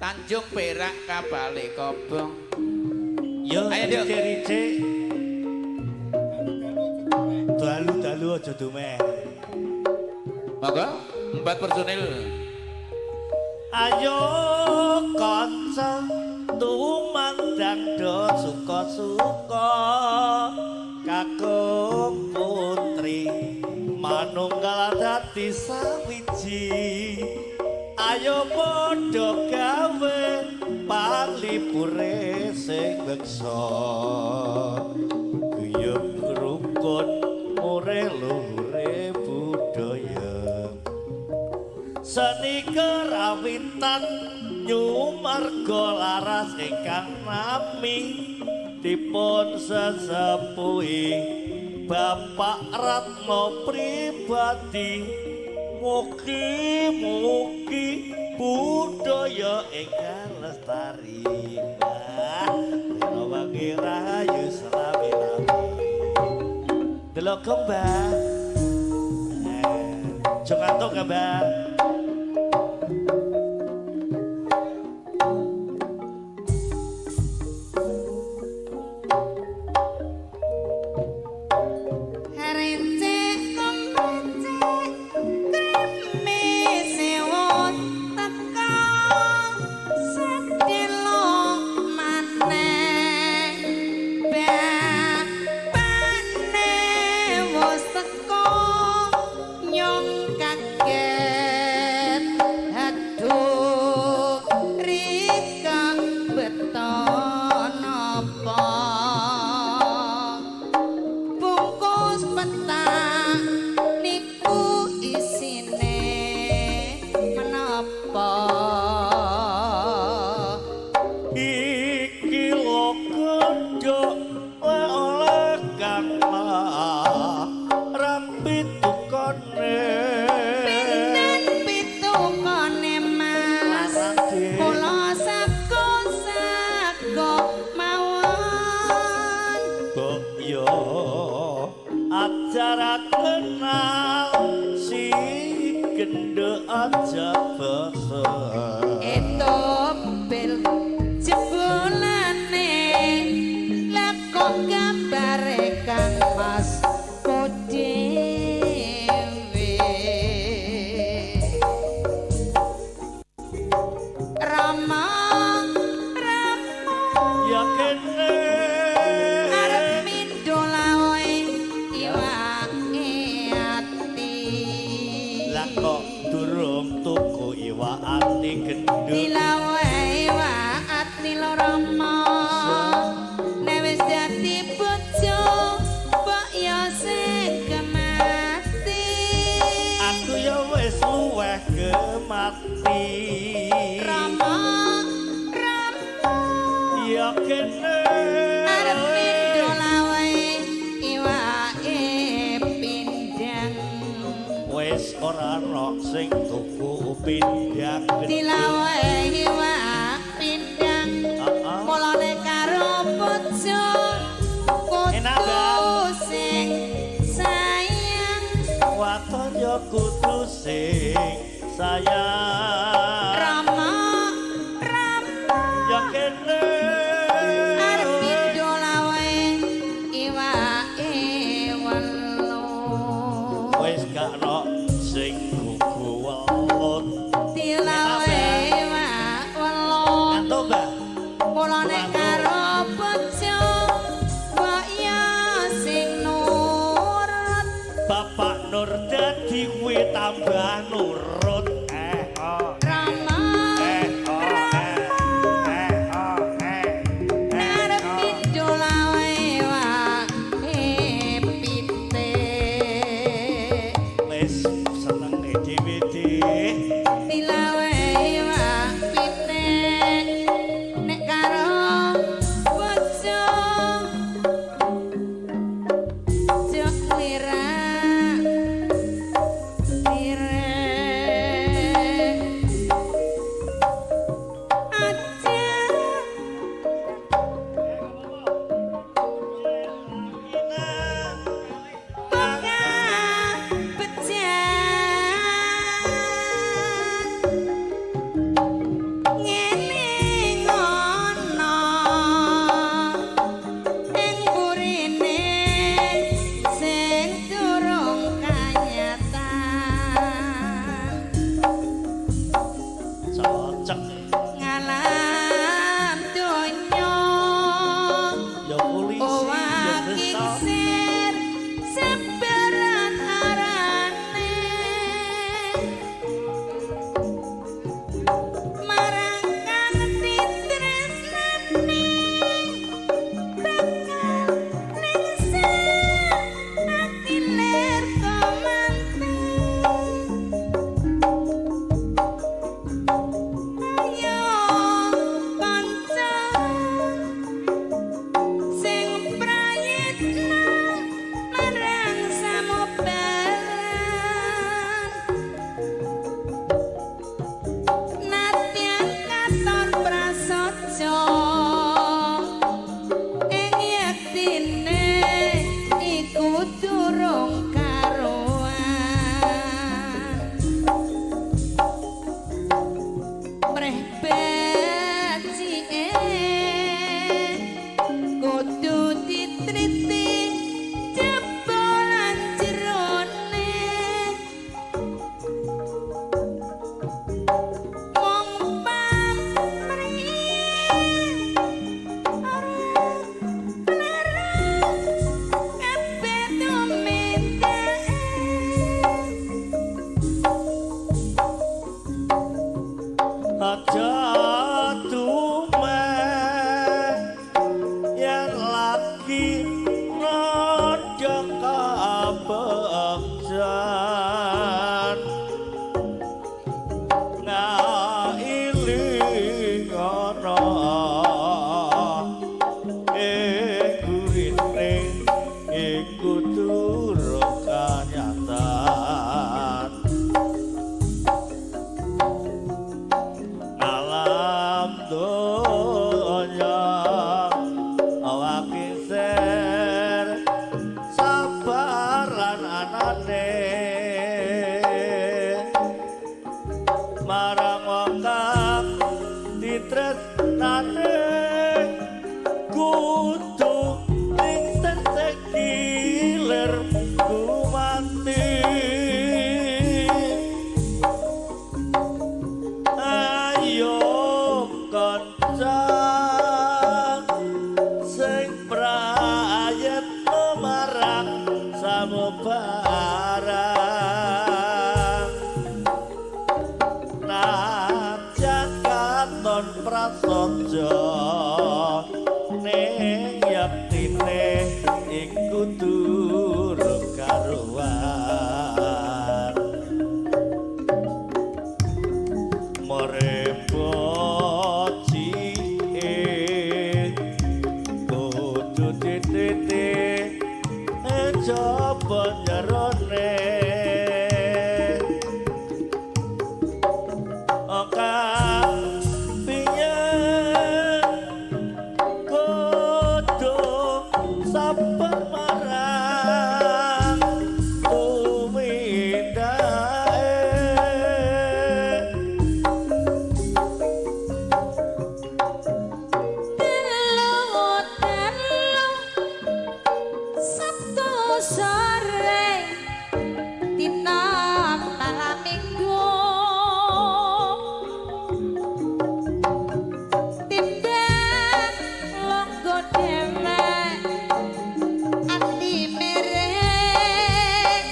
Tanjung Perak kapale kobong. Yo, Ayo, Duk. rice-rice. Dalu-dalu aja dumeh. Monggo, 4 personil. Ayo kanca tumandang do suka-suka kakung putri manunggal dadi sawiji. Ayo padha gawe panglipure sing beksa guyub rukun mure luhure budaya. Seni kerawitan nyumarga laras ingkang nami dipun sesepuhi Bapak Ratno pribadi. Mugi-mugi budaya ingkang lestari. Wah, rina wangi rahayu selami-lami. Delok gong, Mbah. Aja ngantuk ya, Mbah. Recek kemrecek kremes sewot teka sedelo maneh bapane wis teko nyong kaget aduh rika beton apa bungkus petak niku isine menapa? Iki lho kendhok oleh kang larang pitukane. Pinten pitukane Mas? Larang, Dik. Kula sago-sago mawon. Mbok yo acara kenal si gendhek aja bosen. Itu bil jebulane lah kok gambare Kang Mas dhewe. Rama Rama Ya kene arep mindho lawe iwake ati. Lah kok durung tuku iwak ati gendhek. Dilawe iwak ati lho Rama. Nek wis dadi bojo mbok ya sing gemati. Aku ya wis luweh gemati. Rama Rama Ya kene arep mindho lawe iwake pindang. Wis ora ana sing tuku pindang gendhek. Dilawe iwak pindang. Heeh. Mulane karo bojo Enak, kudu Mbak. sing sayang. Waton ya kudu sing sayang. Rama Rama Ya kene arep pindho lawe iwake welu. Wis gak ana sing gugu welut. Dilawe iwak welu. Ngantuk, Mbak. Mulane karo bojo mbok ya sing nurut. Bapak Nur dadi kuwi tambah nurut. Eh oh. Rama Eh oh eh. Eh oh eh. Eh arep oh. pindho lawe iwake pitik. Wis seneng dhewe dhewe. Dilawe iwak pitik nek karo bojo jok lirak lirik. Prasaja ning yektine iku durung karuan merepoti kudu dititi coba nyerone oka piye kudu sabar marang tumindake. Telu telu Sabtu sore dina malam Minggu timbang longgo dewek ati merek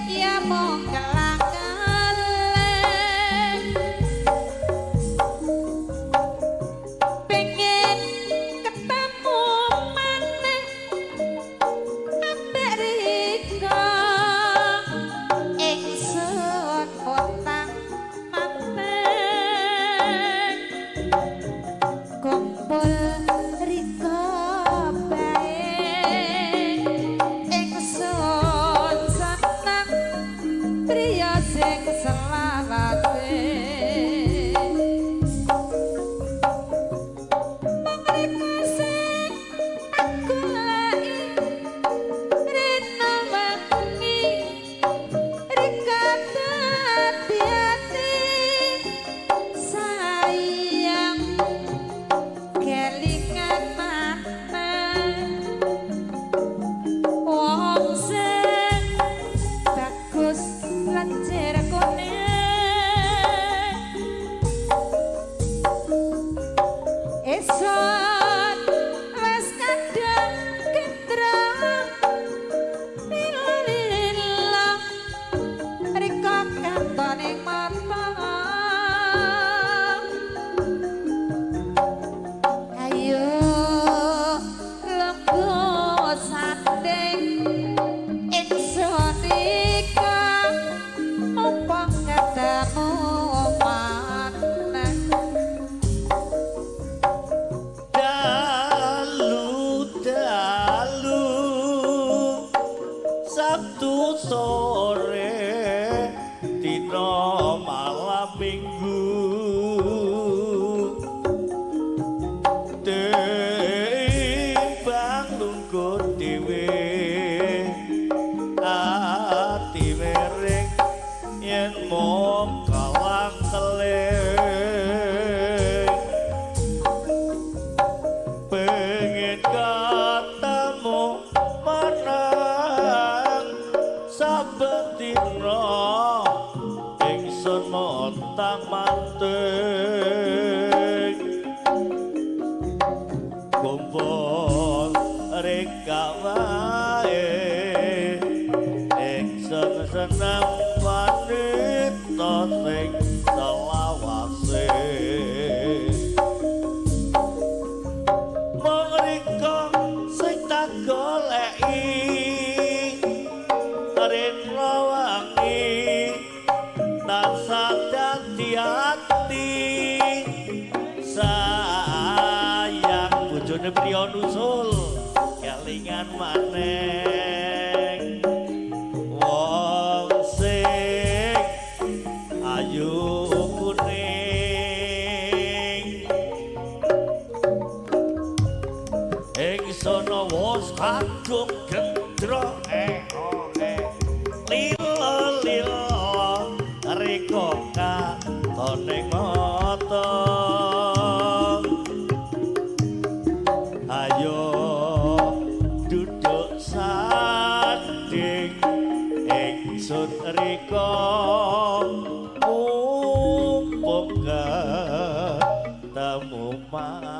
ya mung kelang-keling pengen ketemu maneh ambek Rika ingsun potang manteng kumpul Rika bae ingsun seneng priya sing selawase. Mung Rika sing tak goleki rina wengi Rika dadi ati sayang kelingan maneh wong sing bagus lencir kuning Eson wis kadang kendra lila Rika katone mata. Ayo lenggo sanding ingsun ika mumpung ketemu maneh. Dalu dalu Sabtu sore dina malam Minggu timbang lungguh dhewe ati miring yen mung kalang keling pengen ketemu manang saben dina ingsun montang manting kumpul reka wae ingsun seneng wanita sing selawase. Mung Rika sing tak goleki rina wangi tansah dadi ati sayang bojone priya nusul kelingan maneh wong sing ayu kuning ingsun wis kadung gendro oh lila lila rika katone mata. Ayo duduk sanding ingsun rika mumpung ketemu maneh.